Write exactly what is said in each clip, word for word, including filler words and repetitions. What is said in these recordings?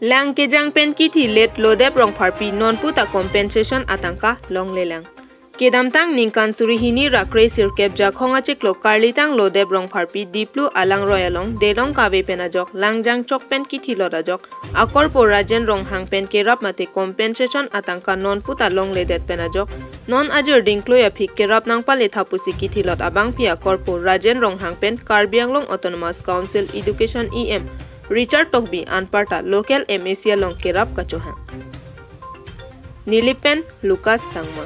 Lang kejang pen kithi let Lodep Rongpharpi nonpu ta compensation atangka longlelang. Kedamtang ningkan suri hini ra kre sirkep jakhong achiklo karlitang Lodep Rongpharpi Diplu alangroi along delong kave pen ajok lang jangchok pen kithi lot ajok akorpo Rajen Ronghang pen kerap mate compensation atangka nonpu ta longledet pen ajok non ajir dingkloi aphi kerap nangpale tha pusi kithi lot abangpi akorpo Rajen Ronghang pen Karbi Anglong Autonomous Council Education E M Richard Tokbi anparta local M A C along kerap kachohang. Nilip pen Lucas Tangma.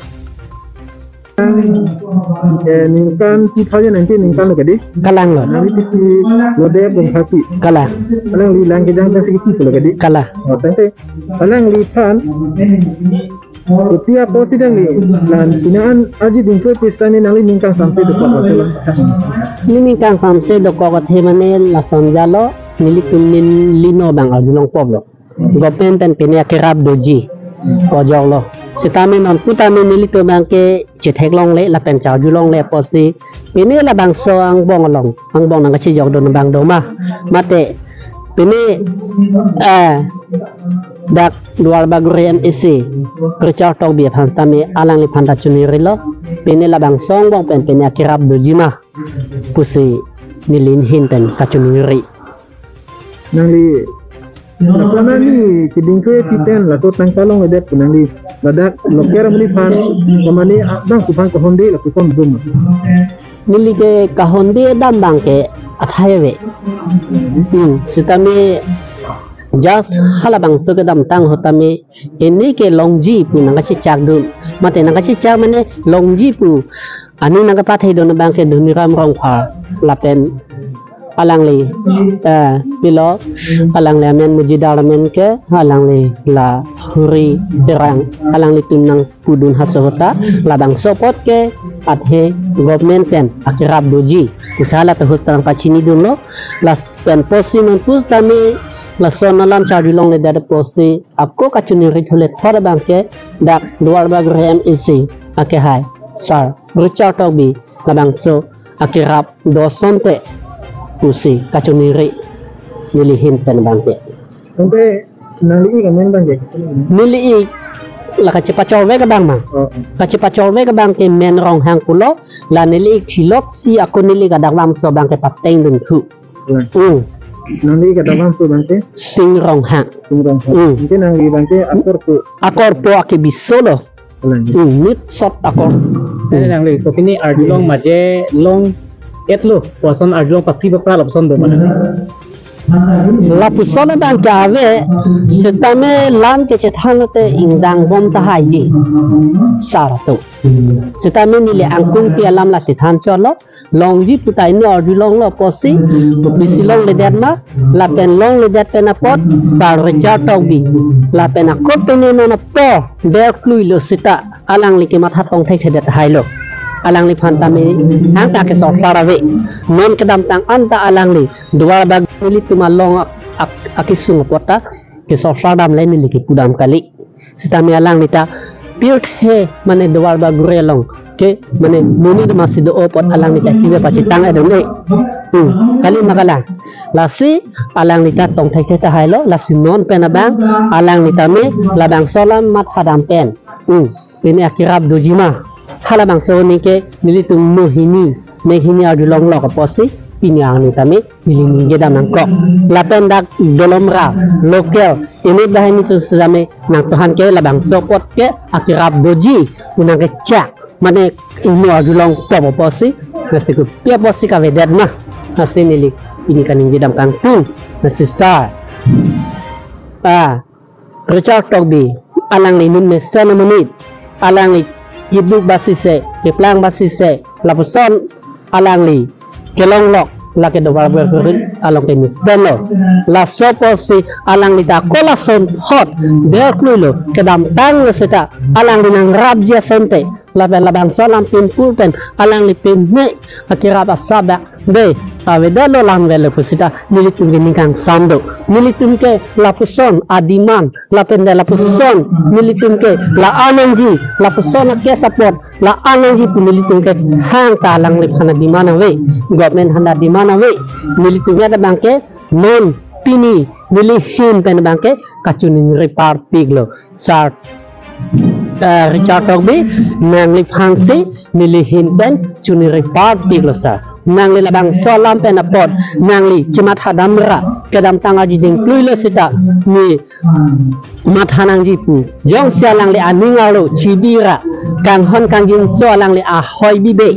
Eh, ningkan two thousand nineteen ningkan lo kedi? Kalang lo. Nangli kithi Lodep Rongpharpi. Kalang. Alangli lang kejang pen kithi lo kedi? Kalang. Oh, tangte. Alangliphan kopi apotsi nangli, lan pini an aji dingkloi pista ni nangli ningkan samse dokok athe lang. Neli ningkan samse dokok athe mane lason jalo, nelitum nin lino bang arjulong pop lo. Government pen pine akerap doji. Kojok lo. Sitame nonpu tame nelitum abangke chetheklongle lapen charjulongle apotsi pine labangso angbong along, angbong nangkachejokdun abang doma. Mate pine, eh, dak Duarbagori M A C Richard Tokbi aphan sitame alangliphan ta choningri lo. Pine labangso angbong pen pine akerap doji ma pusi neli ahin pen kachoningri. Nangli lapu nangli kedingkloi aphi pen laso tangka longledet pu nangli ladak local amonit aphan, mane abang kuphan kahonde lapuson bum. Neli ke kahonde dam abangke athai ave. Hmm, sitame just halabangso kedamtang ahut tame pine ke longji pu nangkachechakdun. Mate nangkachechak mane longji pu aning nangkapatheidun abangke Dhoniram Rongphar lapen alangli, eh, pilo, alangli amen Mujidar amen ke, alangli la Huri Terang, alanglitum nangpudun haso ahut ta labangso apot ke athe government pen akerap doji pusi hala ta ahut ta nangpachinidunlo. Lapen apotsi nonpu tame lason alam charjulongledet apotsi ako kachoningri thule thot abangke dak Duarbagori M A C akehai sir Richard Tokbi labangso akerap do asonte pusi kachoningri neli ahin pen abangke. Tangte nangli ik amen abangke? Neli ik la kachepachorvek abang ma. Oh. Kachepachorvek abangke Men Ronghang pulo, la neli ik thilot si ako neli ik adak vamso abangke patengdun thu. Kalang. Hmm. Nangli ik adak vamso abangke? Sing Ronghang. Sing Ronghang. Hmm. Anke nangli abangke akorpo? Akorpo akebiso lo. Kalang. Hmm, mit sot akor. Nangli kopine arjulong maje long-etlo, koson arjulong papri papra lapuson do mana? Lapuson abangke ave, sitame lam kechethan lote ingdang bom tahai di. Sar atum. Sitame neli angkung pi alam la chethan chotlo, longji pu ta hini arjulonglo apotsi, kopisi longledet ma, lapen longledet pen apot, sir Richard Tokbi, lapen ako pine non apor, berklui lo sita, alangli kematha tongthekthedet tahai lo. Alangliphan tame, angta kesorkar ave, non kedamtang anta alangli, Duarbagori nelitum along ak-, ak-, akesung apot ta, kesorkar damle neli kepudam kali. Sitame alangli ta pirthe mane Duarbagori along ke mane monit masi do apot alangli ta kibe pachitang edon e. Hmm, kali ma kalang. Lasi alangli ta tongthekthe tahai lo, lasi non pen abang alangli tame labangso alam mathadam pen. Hmm, pine akerap doji ma. Halabangso ningke nelitum mohini, mehini arjulonglok apotsi pine arni tame neli ningjedam nangkok. Lapen dak dolomra, local, inut banghini atum sitame nangtuhan ke labangso apot ke akerap doji pu nangkechak. Mane inut arjulong pop apotsi, lasi kopi apotsi kavedet ma. Lasi neli pine kaningjedam kangtung. Lasi sir. Ah, Richard Tokbi, alangli inut mesen amonit, alangli kibuk basise, keplang basise, lapuson alangli kelonglok, lake Duarbagori along kemesen lo. Laso apotsi alangli ta ako lason hot, berklui lo, kedamtang lo sita, alangli nangrapji asonte, lapen labangso alam pimpur pen, alangli pine akerap asap dak, de, avedetlo lam avelo pu sita, nelitum ke ning kangsam do. Nelitum ke lapuson adiman, lapen de lapuson, nelitum ke la-an nangji, lapuson akes apot, la-an nangji pu nelitum ke hang ta alangliphan adiman ave, government aphan adiman ave, nelitum ke abangke, non, pini, neli ahin pen abangke kachiningri parpiklo. Sir, eh, Richard Tokbi, nangliphansi neli ahin pen chiningri parpiklo sir. Nangli labangso alam pen apot nangli chimatha damra, kedamtang aji dingkluilo seta ne matha nangji pu. Jongsi alangli aning arlo chibira, kanghon kangjinso alangli ahoi bibe.